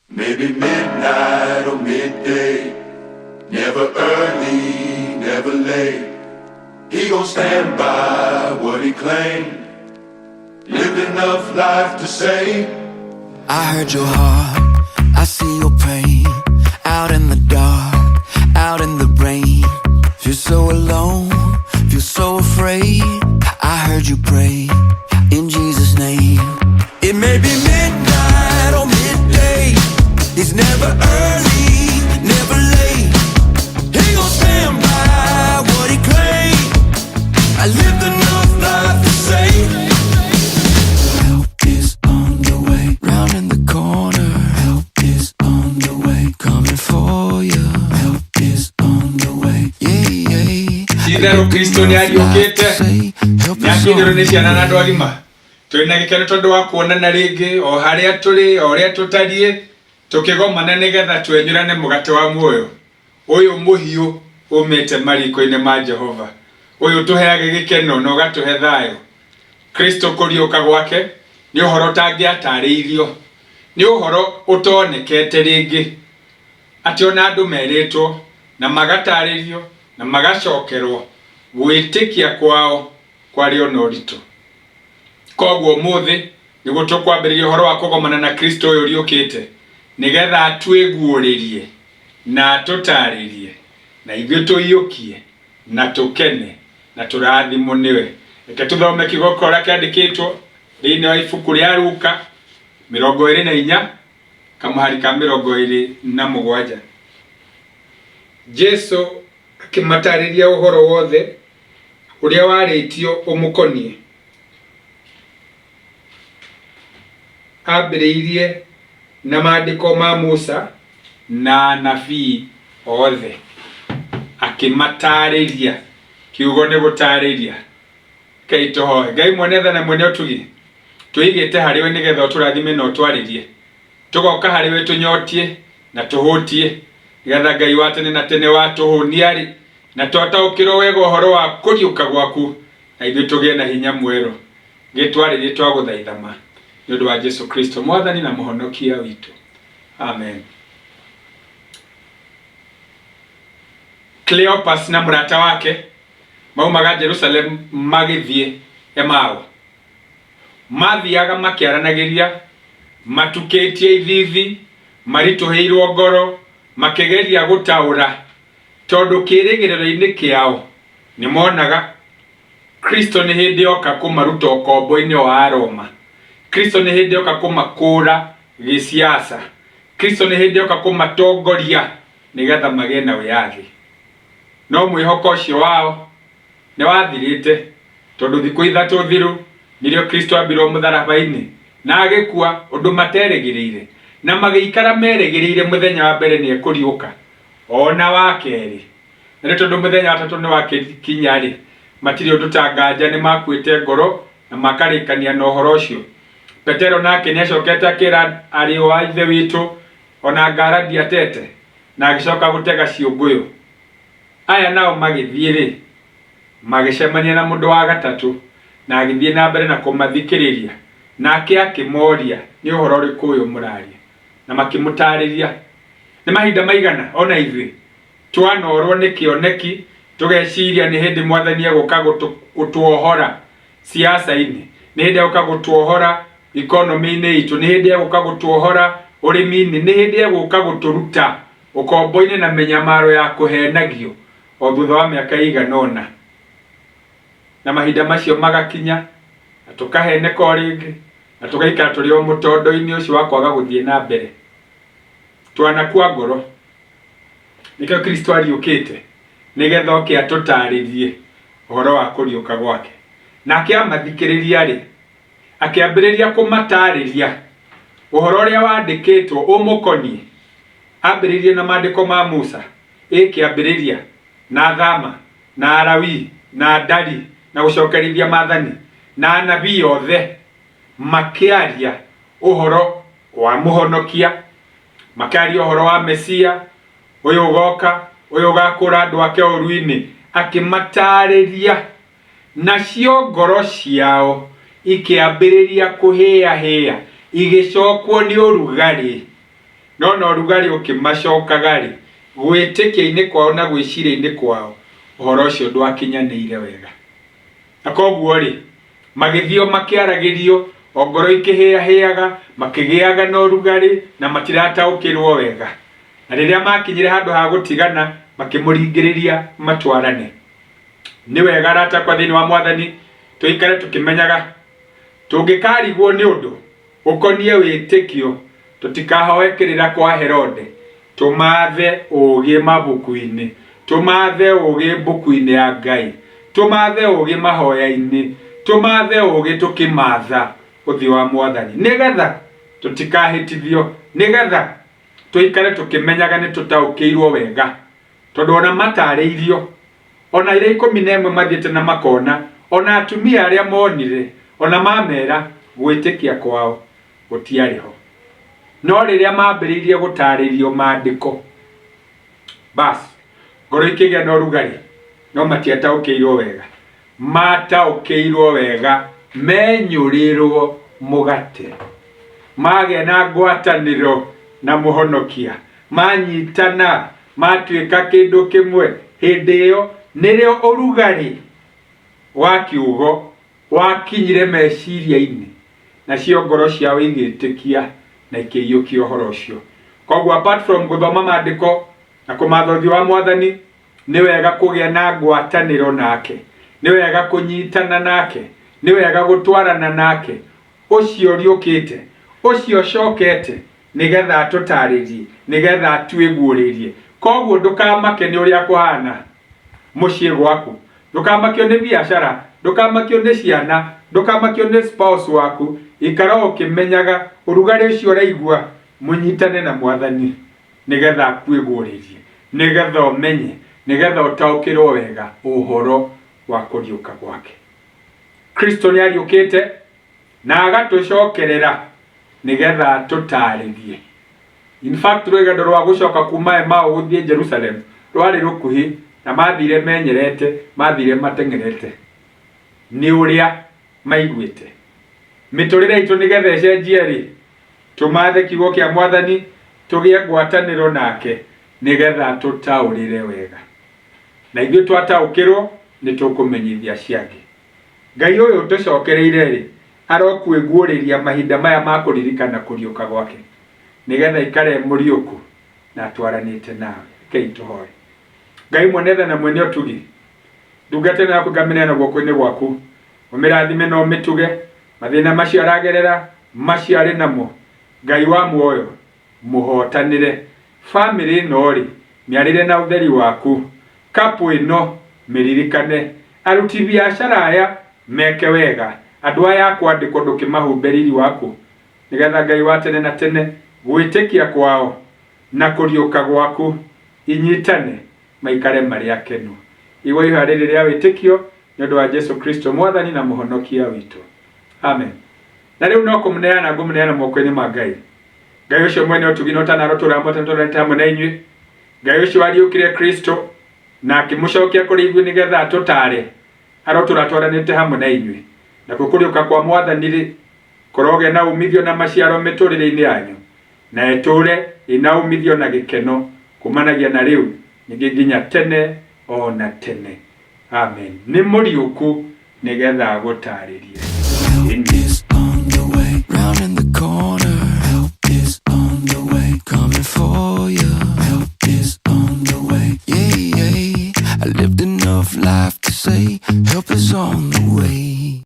Maybe midnight or midday. Never early, never late. He gon' stand by what he claimed. Lived enough life to say. I heard your heart, I see your pain. Out in the dark, out in the rain. Feel so alone, feel so afraid. I heard you pray in Jesus' name. It may be midnight or midday. It's never early, never late. He gon' stand by what he claimed. I lived enough life to say. Help is on the way, round in the corner. Help is on the way, coming for you. Help is on the way, yeah, yeah. Ti-itherũ Kristo nĩ ariũkĩte. Nĩ akinyĩrwo nĩ ciana na andũ agima. Tũrĩ na gĩkeno tondũ wa kuonana rĩngĩ o harĩa tũrĩ, o ũrĩa tũtariĩ, tũkĩgomana nĩgetha twenyũrane mũgate wa muoyo ũyũ mũhiũ umĩte mariko-inĩ ma Jehova, ũyũ ũtũheage gĩkeno na ũgatũhe thayũ. Kristo kũriũka gwake nĩ ũhoro ũtangĩatarĩirio, nĩ ũhoro ũtonekete rĩngĩ, atĩ ona andũ merĩtwo na magatarĩrio na magacokerwo gwĩtĩkia kwao kwarĩ ona ũritũ. Koguo ũmũthĩ nĩguo tũkwambĩrĩria ũhoro wa kũgomana na Kristo ũyũ ũriũkĩte, nĩgetha atwĩguũrĩrie na atũtarĩrie, na ithuĩ tũiyũkie na tũkene na tũrathimwo nĩwe. Reke tũthome kiugo kĩrĩa kĩandĩkĩtwo thĩinĩ wa ibuku rĩa Luka 24 kamũhari ka 27. Jesu akĩmatarĩria ũhoro wothe ũrĩa warĩtio ũmũkoniĩ. Ambĩrĩirie na maandĩko ma Musa na anabii othe, akĩmatarĩria. Kiugo nĩ gũtarĩria. Rekei tũhoe. Ngai mwene tha na mwene ũtugi, twĩigĩte harĩ we nĩgetha ũtũrathime na ũtwarĩrie. Tũgoka harĩ we tũnyotie na tũhũtie, nĩgetha Ngai wa tene na tene watũhũnia-rĩ, na twataũkĩrwo wega ũhoro wa kũriũka gwaku, na ithuĩ tũgĩe na hinya mwerũ. Gĩtwarĩrie twagũthaitha ma, nĩ ũndũ wa Jesu Kristo Mwathani na Mũhonokia witũ. Amen. Cleopas na mũrata wake maumaga Jerusalem magĩthiĩ Emau. Mathiaga makĩaranagĩria, matukĩtie ithithi, maritũhĩirwo ngoro, makĩgeria gũtaũra, tondũ kĩĩrĩgĩrĩro-inĩ kĩao nĩ monaga Kristo nĩ hĩndĩ oka kũmaruta ũkombo-inĩ wa Aroma. Kristo nĩ hĩndĩ oka kũmakũũra gĩsiasa. Kristo nĩ hĩndĩ oka kũmatongoria nĩgetha magĩe na wĩyathi. No mwĩhoko ũcio wao nĩ wathirĩte, tondũ thikũ 3 thiru nĩrĩo Kristo ambirwo mũtharaba-inĩ na agĩkua ũndũ materĩgĩrĩire, na magĩikara merĩgĩrĩire mũthenya wa mbere nĩ ekũriũka ona wa kerĩ. Na nĩ tondũ mũthenya wa tatũ nĩ wakinya-rĩ, matirĩ ũndũ ta nganja nĩ makuĩte ngoro na makarĩkania na ũhoro ũcio. Petero nake nĩ acokete akĩra ariũ a Ithe witũ ona ngara ndiatete, na agĩcoka gũtega ciũngũyũ. Aya nao magĩthiĩ-rĩ, magĩcemania na mũndũ wa gatatũ, na agĩthiĩ na mbere na kũmathikĩrĩria, nake akĩmoria nĩ ũhoro ũrĩkũ ũyũ mũraria, na makĩmũtarĩria. Nĩ mahinda maigana ona ithuĩ twanorwo nĩ kĩoneki, tũgeciria nĩ hĩndĩ Mwathani egũka gũtuohora siasa-inĩ, nĩ hĩndĩ egũka gũtuohora ikonomĩ-inĩ itũ, nĩ hĩndĩ egũka gũtuohora ũrĩmi-inĩ, nĩ hĩndĩ egũka gũtũruta ũkombo-inĩ na mĩnyamaro ya kũhenagio o thutha wa mĩaka ĩigana ũna. Na mahinda macio magakinya na tũkaheneka o rĩngĩ na tũgaikara tũrĩ o mũtondo-inĩ ũcio wa kwaga gũthiĩ na mbere. Twanakua ngoro. Nĩkĩo Kristo ariũkĩte nĩgetha oke atũtarĩrie ũhoro wa kũriũka gwake. Nake amathikĩrĩria-rĩ, akĩambĩrĩria kũmatarĩria ũhoro ũrĩa wandĩkĩtwo ũmũkoniĩ. Ambĩrĩirie na maandĩko ma Musa, ĩ kĩambĩrĩria, na Thama, na Alawii, na Ndari, na gũcokerithia maathani, na anabii othe makĩaria ũhoro wa mũhonokia, makĩaria ũhoro wa Mesia ũyũ ũgoka, ũyũ ũgakũra andũ ake ũũru-inĩ, akĩmatarĩria. Nacio ngoro ciao ikĩambĩrĩria kũhĩahĩa, igĩcokwo nĩ ũrugarĩ. No na ũrugarĩ ũkĩmacokaga-rĩ, gwĩtĩkia-inĩ kwao na gwĩciria-inĩ kwao, ũhoro ũcio ndwakinyanĩire wega. Na koguo-rĩ, magĩthiĩ o makĩaragĩrio, o ngoro ikĩhĩahĩaga, makĩgĩaga na ũrugarĩ na matirataũkĩrwo wega. Na rĩrĩa makinyire handũ ha gũtigana, makĩmũringĩrĩria matwarane. Nĩ wega arata akwa thĩinĩ wa Mwathani, tũikare tũkĩmenyaga tũngĩkarigwo nĩ ũndũ ũkoniĩ wĩtĩkio, tũtikahoe kĩrĩra kwa Herode, tũmathe ũũgĩ mabuku-inĩ, tũmathe ũũgĩ mbuku-inĩ ya Ngai, tũmathe ũũgĩ mahoya-inĩ, tũmathe ũũgĩ tũkĩmatha ũthiũ wa Mwathani, nĩgetha tũtikahĩtithio, nĩgetha tũikare tũkĩmenyaga nĩ tũtaũkĩirwo wega, tondũ ona matarĩirio, ona arĩa 11 mathiĩte na makona, ona atumia arĩa monire, ona mamera, gwĩtĩkia kwao gũtiarĩ ho. No rĩrĩa mambĩrĩirie gũtarĩrio maandĩko, bas, ngoro ikĩgĩa na ũrugarĩ, no matiataũkĩirwo wega. Mataũkĩirwo wega menyũrĩrwo mũgate, magĩa na ngwatanĩro na mũhonokia, manyitana, matuĩka kĩndũ kĩmwe. Hĩndĩ ĩyo nĩrĩo ũrugarĩ wa kiugo wakinyire meciria-inĩ, nacio ngoro ciao igĩtĩkia na ikĩiyũkia ũhoro ũcio. Koguo apart from gũthoma maandĩko na kũmatha ũthiũ wa Mwathani, nĩ wega kũgĩa na ngwatanĩro nake, nĩ wega kũnyitana nake, nĩ wega gũtwarana nake, ũcio ũriũkĩte, ũcio ũcokete, nĩgetha atũtarĩrie, nĩgetha atuĩguũrĩrie. Koguo ndũkamake nĩ ũrĩa kũhana mũciĩ gwaku, ndũkamakio nĩ biacara, ndũkamakio nĩ ciana, ndũkamakio nĩ spouse waku. Ikara ũkĩmenyaga ũrugarĩ ũcio ũraigua, mũnyitane na Mwathani nĩgetha akuĩguũrĩrie, nĩgetha ũmenye, nĩgetha ũtaũkĩrwo wega ũhoro wa kũriũka gwake. Kristo nĩ ariũkĩte na agatũcokerera nĩgetha atũtarĩrie. In fact, rũgendo rwa gũcoka kuma Emau gũthiĩ Jerusalem rwarĩ rũkuhĩ, na mathire menyerete, mathire mateng'erete nĩ ũrĩa maiguĩte. Mĩtũrĩre itũ nĩgetha ĩcenjie rĩ, tũmathe kiugo kĩa Mwathani, tũgĩe ngwatanĩro nake nĩgetha tũtaũrĩre wega. Na ithuĩ twataũkĩrwo nĩ tũkũmenyithia acio angĩ. Ngai ũyũ ũtũcokereire rĩ, arokwĩguũrĩria mahinda maya ma kũririkana kũriũka gwake, nĩgetha ikare mũriũku na atwaranĩte nawe. Rekei tũhoe. Ngai mwene tha na mwene ũtugi, ndungata ĩno yaku ngamĩneana guoko-inĩ gwaku, ũmĩrathime na ũmĩtuge, mathĩna macio aragerera, macio arĩ namo, Ngai wa muoyo, mũhotanĩre. Famĩlĩ ĩno rĩ, mĩarĩre na ũtheri waku. Couple ĩno, mĩririkane. Aruti biacara aya, meke wega. Andũ aya a kwandĩkwo ndũkĩmahumbe riri waku, nĩgetha Ngai wa tene na tene, gwĩtĩkia kwao na kũriũka gwaku inyitane, maikare marĩ akenu. Igua ihoya rĩrĩ rĩa wĩtĩkio nĩ ũndũ wa Jesu Kristo Mwathani na Mũhonokia witũ. Amen. Na rĩu no kũmũneana ngũmũneana moko-inĩ ma Ngai. Ngai ũcio mwene ũtugi na ũtana arotũũra hamwe tũtũũranĩte hamwe na inyuĩ. Ngai ũcio wariũkire Kristo na akĩmũcokia kũrĩ ithuĩ nĩgetha atũtaare, arotũũra atwaranĩte hamwe na inyuĩ. Nakuo kũriũka kwa Mwathani rĩ, kũrogĩa na umithio na maciaro mĩtũrĩre-inĩ yanyu, na ĩtũũre ĩna umithio na gĩkeno kumanagia na rĩu ningĩ nginya tene o na tene. Amen. Nĩ mũriũku nĩgetha agũtarĩrie. Help is on the way, round in the corner. Help is on the way, coming for you. Help is on the way, yeah, yeah. I lived enough life to say, help is on the way.